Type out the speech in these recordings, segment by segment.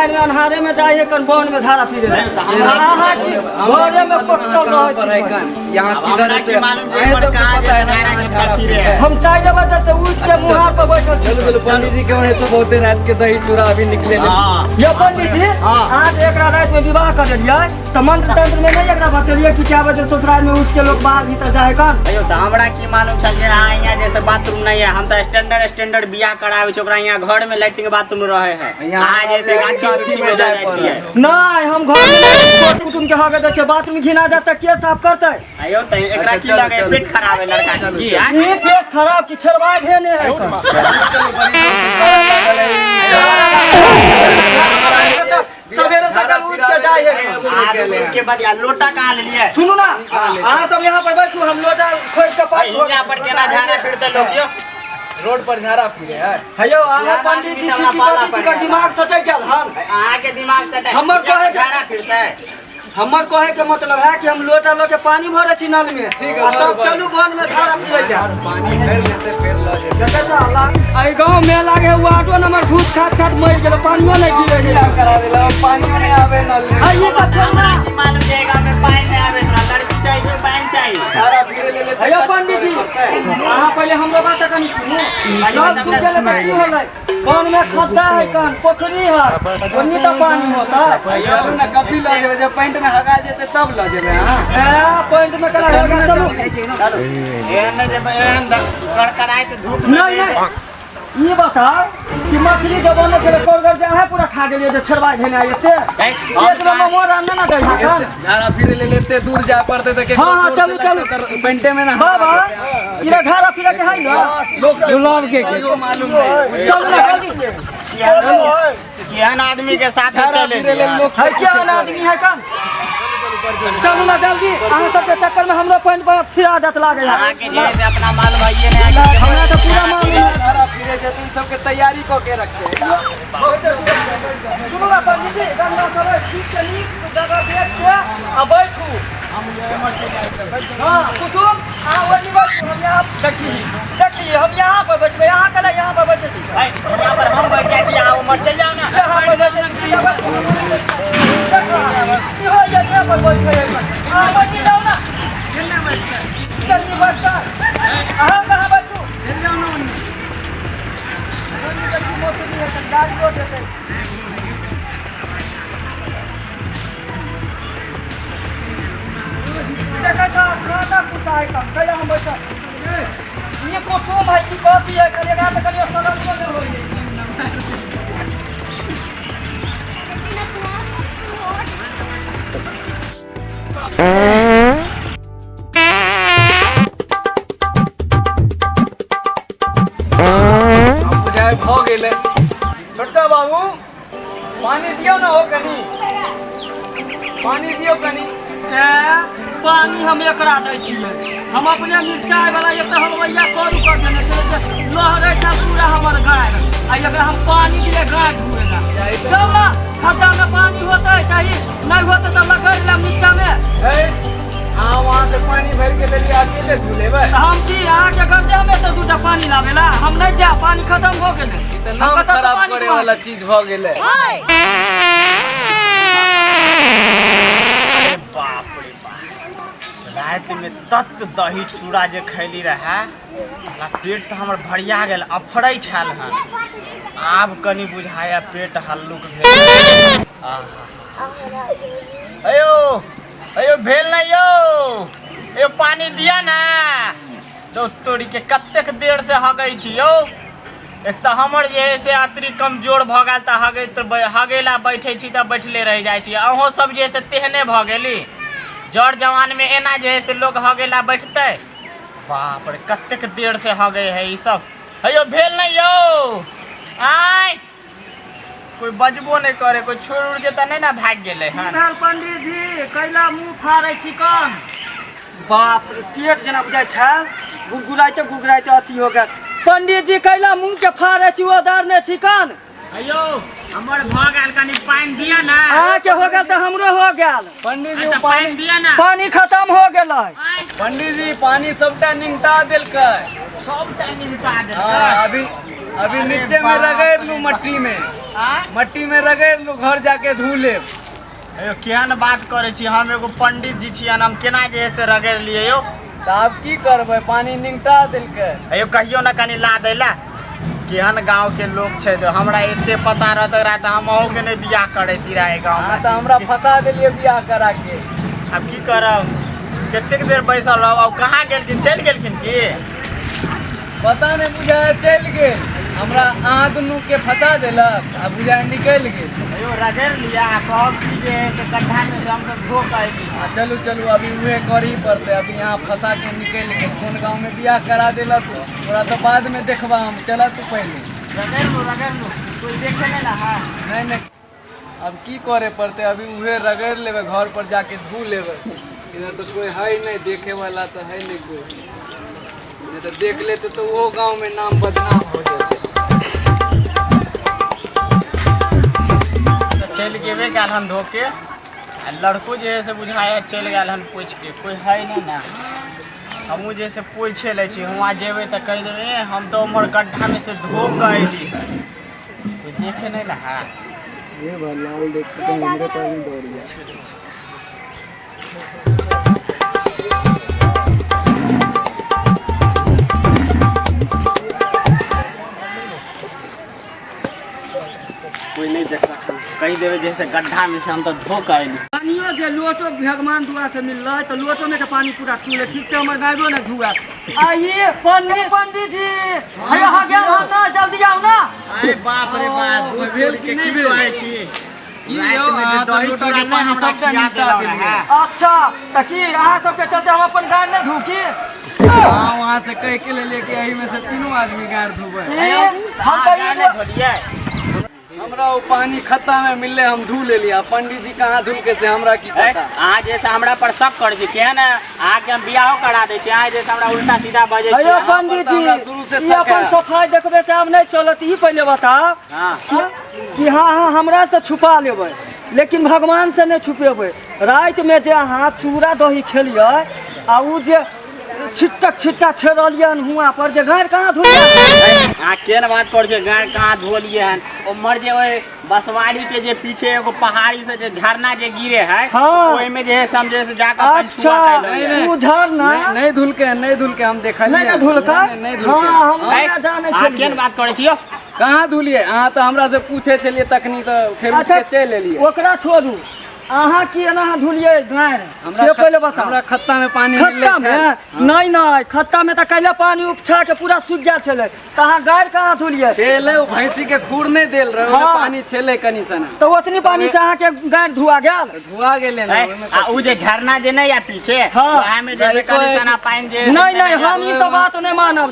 ससुराल में अन्हारे में जाए है कन वन में झाड़ा फिरे अहाँ की घरे में पकचल रहै छी। यहाँ किधर हमरा से की मालूम जे अहें हमर सबके कहाँ पता है ना जे कहाँ झाड़ा झाड़ा फिरे फिरे है। हम 4 बजे से उठ के मुहार पर बैठल छी। चलू चलू, पंडित जी के वहाँ तो बहुते रात के दही चूड़ा अभी निकले ले। ये पंडित जी, आज एकरा रात में विवाह कर लियै तऽ मंत्र तंत्र में नहीं एकरा बतेलियै कि क्या बजे ससुराल में उठ के लोग बाहर भीतर जाए कन। अयो तऽ हमरा की मालूम छल जे अहाँ यहाँ जैसे बाथरूम नहीं है। हम तऽ स्टैंडर्ड स्टैंडर्ड बियाह कराबै छी, ओकरा यहाँ घर में लैट्रिन बाथरूम रहे है। यहाँ अहाँ जैसे गाछी गाछी उछी में में जाय जाइ पड़त। छियै। नहीं, हम घर में नहीं कोट कुटुम के हगे दै छियै, बाथरूम घिना जात तऽ के साफ करतै? अयो तऽ एकरा अच्छा, की चलू, लगे, चलू। पेट खराब है लड़का के की? आँय? ई पेट खराब की छेड़वा घेने है सर। सवेरे सकाल उठ के जाए है। आब के बाद लोटा कहाँ लेलियै? सुनू ना, अहाँ सब यहाँ पर बैठू, हम लोटा खोज के पास। हियाँ पर केना झाड़ा फिरतै लोक यौ? रोड पर झाड़ा फिरे है। हेयौ, अहाँ पंडित जी छी की कथी छी? दिमाग सटक गेल हन? अहाँके दिमाग सटक हमर कहे के- झाड़ा फिरतै। हमर कहे के मतलब है कि हम लोटा लऽ के पानी भरै छी नल में, ठीक है, आ तब बरोबर। चलू वन में झाड़ा पियै के। पानी भर लेते फिर लऽ जेतै। देखै छह, एहि गाँव में लागे वार्डो नंबर घूस खात खात मरि गेल, पानियो नहि गिरै क्या छै। करा देला, पानियो नहीं आवे नल में। आ ई सब हमरा खेलना। की मालूम जे गाँव में पानि नहि आबैत रहै, लड़की चाही कि पानि चाही? झाड़ा फिरे ले लेते। हेयौ कष्ट पंडित जी, करे पड़तै। अहाँ पहिले हमरो बात कनि सुनू। नल सूख गेलै तऽ की होलै? वन में खद्दा है कन, पोखरी है, ओन्नी तऽ पानी होता। चलू ना, कभी लऽ जेबै, जब पैंट में हगा जेतै तब लऽ जेबै अहाँ। ए, पॉइंट में करा चलू ना, चलू। चलू। एहन नहि जे एहन कड़कड़ाइत धूप में। नहीं नहीं, ई बताओ कि मछली जब बनै छलै कोरगर जे अहाँ पूरा खा गेलियै जे छेड़वा घेने आइ एते एक नंबर मोर आन ने दै है कन। झाड़ा फिरे ले लेते दूर जाय पड़तै तऽ केकरो हाँ, हाँ, जोर से चलू, चलू। लगतै तऽ पैंटे में ना बाबा, इधर झाड़ा फिरे के है ना? लोग से गुलाब के मालूम नहीं। चलू ना जल्दी। केहन आदमी के साथ झाड़ा चले फिरे ले लोग है क्या आदमी है कन? चलू ना जल्दी, अहाँ सबके चक्कर में हमरो पैंट पर फिरा जात लागे है। अहाँके जे है से अपना मालूम है नहि है। हमरा तऽ पूरा मालूम है। झाड़ा फिरे जेतै, ई सबके तैयारी कऽ के रखे। सुनू ना पंडित जी, गंगा सब ठीक से नीक जगह देख के आ बैठू। हाँ कुटुम, अहाँ ओन्नी बैठू, हम यहाँ देखी देखी, हम यहाँ पर बैठबै। अहाँ केना यहाँ पर बैठै छी? यहाँ पर हम बैठ जाइ छी, अहाँ उम्हर चलि जाउ ने। यहाँ पर बैठै छी, यहाँ बैठू। की होइए यहाँ पर बैठै? अहाँ बैठी जाउ ना। जल्दी बैठता। अहाँ कहाँ बैठू? चलि जाउ ना ओन्नी। ओन्नी बैठू, मौसमी है तऽ गाड़ियो देतै। देखै छह काँटा कुसा है कम कैला हम बैठल। ये कुसुम है कि कथी है? कनि एकरा तऽ कनि शरमो नहि होइ है। आब बुझाइ भऽ गेलै। छोटका बाबू, पानी दियौ ने हो, कनी पानी दियौ कनी। ए, पानी हम एकरा दै छियै? हम अपने मिरचाइ वाला एक तऽ हलवैया करू कर देने छलै जे लहरै छै पूरा हमर गाय, आ एकरा हम पानी दिए गाय धुएला? चल ना, खड्डा में पानी होतै चाही, नहि होतै तऽ लकड़ लेब नीचा में। है, अहाँ वहाँ से पानी भरि के लेलियै, अकेले धो लेबै? तऽ हम की अहाँके घर जायब तऽ दूटा पानी लाबेला? हम नहि जायब, पानी खत्म हो गेलै। ई तऽ हम नाम कतऽ से खराब पानी करे धुआब? वाला चीज भऽ गेलै। अरे बाप रे बाप, रातिमे तत दही चूड़ा जे खैली रहए, साला पेट तऽ हमर भरिया गेल, अफरै छल हन। आब कनि बुझाया पेट हल्लुक भेल। आहा। अयो अयो, भेल नहि यौ? अयो, पानी दिया ना। तो तोरी के, कतेक देर से हगै छी यौ। एक तऽ हमर जे है से अतरी कमजोर भऽ गेल तऽ हगैत हगै ला बैठै छी तऽ बैठले रहि जाइ छी। अहूँ सब जे है से तेहने भऽ गेली। जर जवान में एना जे है से लोग हगै ला बैठतै? बाप रे, कतेक देर से हगै है ई सब। हेयो, भेल नहि यौ? आय, कोई बजबो नहि करे। कोई छोड़ि उड़ के तऽ नहि ने भागि गेलै की हन? भेल पंडित जी, कैला मुँह फाड़ै छी कन? बाप रे, पेट जेना बुझाइ छल गुड़गुड़ाइते गुड़गुड़ाइते अथी हो गेल। पंडित जी, कैला मुँह के फाड़ै छी? ओ दारने छी कन? हेयौ, हमर भऽ गेल, कनि पानि दिअ ने। अहाँके हो गेल तऽ हमरो हो गेल। पंडित जी, अच्छा, पानी पानि दिअ ने। पानी खत्म हो गेलै। पंडित जी, पानी सबटा निंगटा देलकै। सबटा निपटा देलकै? हाँ, अभी अभी अरे नीचे में बाप रगड़ रे लू बाप। मट्टी में। आँय? मट्टी में रगड़ि लू, घर जाके धो लेब। अयो केहन बात करै छी, हम एगो पंडित जी छियन, हम केना जे है से रगड़ि लियै यौ? तऽ आब की करबै, पानी निंगटा देलकै। अयो कहियो ने कनि ला दै ला। केहन गाँव के लोग छै, तऽ हमरा एते पता रहतै रहा तऽ हम अहूँके नहि बियाह करैती रहा एहि गाँव अहाँ मे। तऽ हमरा फंसा देलियै बियाह करा के। आब की करब, कतेक देर बैसल रहब? आब कहाँ गेलखिन, चलि गेलखिन की? पता नहि, बुझाय चलि गेल। हमरा अहाँ दुनू के फंसा देलक आ बुझाय निकलि गेल। अयो रगड़ि लिअ आ कहब की जे है से गड्ढा मे से हमसब धो कऽ अयली। आ चलू चलू, अभी उहे करही पड़तै। अभी यहाँ फंसा के निकलि गेल, कोन गाँव में बियाह करा देलक तू? तोरा तऽ बाद में देखबा हम, चल तू पहिले। रगड़ि लू, रगड़ि लू, कोइ देखे नहि ने है। नहि नहि, अब की करे पड़तै, अभी उहे रगड़ि लेबै, घर पर जाके धो लेबै। इधर तऽ कोई है नहीं देखे वाला, तऽ है नहीं कोई, नहीं तऽ देख लेते तऽ ओहो गाँव में नाम बदनाम हो जेतै। तऽ चलि गेबे कयल हन धो के, आ लड़को जे है से बुझाय चलि गेल हन पोछि के, कोइ है नहि ने। हमहूँ जे है से पोछे लै छी, हुआँ जेबै तऽ कहि देबै, ए हम तऽ उम्हर गड्ढामे से धो कऽ अयली हन, कोइ देखे नहि ने है। ये लाल देख के हमरे पर ही दौड़ गया। कोइ नहि देखलक हन, कहि देबै जे है से गड्ढामे से हम तऽ धो कऽ अयली। पानियो जे लोटो भगवान दुआ से मिललै तऽ लोटो में के पानी पूरा चूले, ठीक से हमर गायबो नहि धुआ। आइए पंडित, पंडित जी, हे अहाँ गेल हन ना, जल्दी आउ ना। अरे बाप रे बाप, दूध भेल तोड़ि कि के नहि की भेल? कहै छी? की यौ, रातिमे जे अहाँ तऽ दही लोटा चूड़ा के नहि पानी हमरा सबटा खिया निपटा देलक देलियै। रहए। अच्छा, तऽ की अहाँ सबके चलते हम अपन गाय नहि धू की? अहाँ वहाँ से कहि के लेलियै कि एहि में से तीनू आदमी गाड़ धोबै। ई, हम तऽ अहाँ ई गाय नहि धोलियै? हमरा ओ पानी खत्ता में मिलले, हम धो लेलियै। आ पंडित जी कहाँ धुलके से हमरा की ए, पता। अहाँ जैसे हमरा पर शक करै छी, केहन अहाँके हम बियाहो करा दै छी, अहाँ जैसे हमरा उल्टा सीधा बजै छी। अयो पंडित हमरा जी, शुरू से ई शक अपन है। सफाई देखबै से आब नहि चलत। ई पहिले बताउ हाँ। कि हाँ अहाँ हमरा से छुपा लेबै लेकिन भगवान से नहि छुपेबै। रातिमे जे अहाँ चूड़ा दही खेलियै आ उ जे छिट्टक छिट्टा छेड़लियै हन हुआँ पर, जे गारि कहाँ धोलियै? अहाँ केहन बात करै छियै, गाय कहाँ धोलियै हन? उम्हर जे ओहि बसवाड़ी के जे पीछे एगो पहाड़ी से जे झरना जे गिरे है, हाँ। ओहिमे जे है से हम जे है से जाके अपन अच्छा छुआ नहीं, कैलियै। नहीं। उ झरना नहीं नहीं धुलके हन, नहीं धुलके, हम देखलियै। नहि ने धुलकै? नहीं, नहीं धुलके। हाँ, हम ऐ, नहि जानै अहाँ छलियै। केहन बात करै छियै? कहाँ धुलियै? अहाँ तऽ हमरा से पूछे छलियै तखनी, तऽ फेर उठ अच्छा के चलि एलियै। ओकरा छोड़ू, अहाँ की एना अहाँ धुलियै गारि हमरा से पहिले बताउ। हमरा खत्ता में पानी मिललै खत्ता में? छल। नहि नहि, खत्ता में तऽ काल्हि पानी उपछा के पूरा सूखि गेल छलै, तऽ अहाँ गारि कहाँ धुलियै? छेलै, ओ भैंसी के खुर नहि देल रहै, ओहिमे हाँ। पानी छेलै कनि सना। तऽ ओतनी पानी से अहाँके गारि धुआ गेल? धुआ गेलै ने ऐ, ओहिमे। आ उ जे झरना जे नहि या पीछे, हाँ। वएह में जे से कनि सना पानि जे नहि नहि, हम ई सब बात नहि मानब।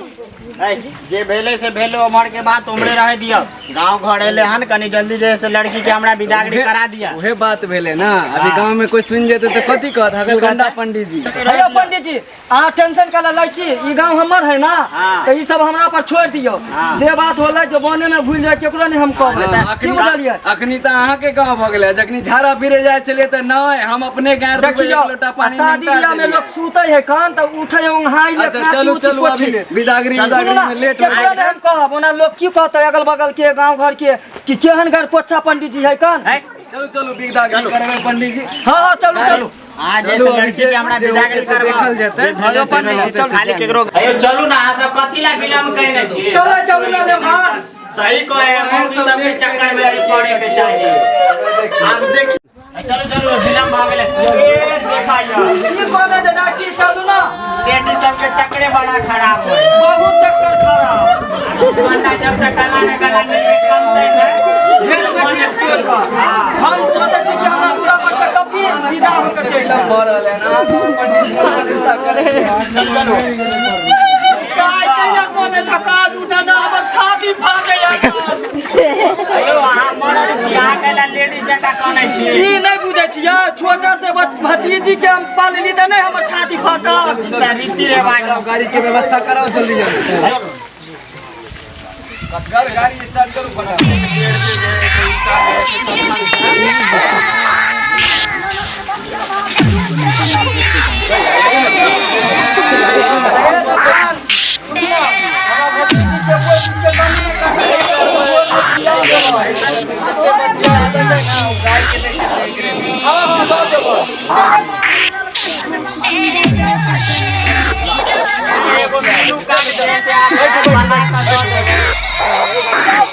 ऐ, जे भेलै से भेलै, उम्हर के बात उम्हरे रहे दियौ। गांव घर एले हन, कनि जल्दी जे है से लड़की के हमरा बिदागरी करा दिया। उहे बात भेलै ने, अभी गाँव में कोई सुनि जेतै तऽ कथी कहत? हगल गंदा पंडित जी। हेलो पंडित जी, अहाँ टेंशन काला लै छी? ई गांव हमर है ना, हाँ। तऽ ई सब हमरा पर छोड़ि दियौ। हाँ। जे बात होलै जे बने में भूलि जाय, केकरो नहि हम कहबै। की बुझलियै? अखनी तऽ अहाँके गाँव भऽ गेलै, जखनी झाड़ा फिरे जाइ छलियै तऽ नहि, हम अपने गाँव धोबै, देखियौ, एक लोटा आ पानी शादी निपटा बियाह में देलियै। लोग सुतै है कान तऽ उठै है उंघाइ ले अच्छा काची चलू उची चलू, पोछि अभी ले। बिदागरी सुनू उदागरी ना, में लेट हो केकरो गेलै। नहि हम कहब, ओना लोग की कहतै अगल बगल के गांव घर के कि केहन घर पोछा पंडित जी है कान। ऐ, चलू चलू, बिदागरी करबै पंडित जी। हाँ हाँ, चलू चलू। अहाँ जे चलू, से अभी लड़की के हमरा जे बिदागरी होतै से करबाउ। देखल जेतै। जे भेलै से पंडित जी, भेलै। चलू। खाली केकरो अयो चलू ना, अहाँ सब कथी ला विलम्ब कयने छी? चलो चलू ना ले भाग। सही कहे, अहाँ मौगी सब सबके लेट चक्कर में कयने नहीं पड़े के चाही। आब देखी, चलू चलू, विलम्ब भऽ गेलै। ए, देखा यौ। की कहने जे जाइ छी, चलू ना। बेटी सबके चक्करे बड़ा खराब होय। बहुत चक्कर खराब। बंदा जब तक गला में गला नहीं कमतै ने। घेर में घेर चोर कऽ हम सोचै छी कि हमरा दूरा पर से कभी विदा होकर चलि विलम्ब जाए। भऽ रहल है ना, पंडित जी चिंता करै। चलू चलू। काय कैला कोने झकाल उठना, हमर छाती फाटैया। अयो अहाँ मरल छी, अहाँ कैला लेडीज जकाँ कनै छी? ई नहि बुझै छियै, छोटा से भतीजी के हम पालली तऽ नहि हमर छाती फाटल? ई रीति रिवाज। गाड़ी के व्यवस्था कराओ जल्दी जल्दी, गाड़ी गाड़ी स्टार्ट करू फटाफट। जते बसिया आदत है ना, ओ गाय के नहि छै से एकरे में। हाँ हाँ दऽ देबो। एगो मीनू का दे के आबै बना कऽ दऽ देबै।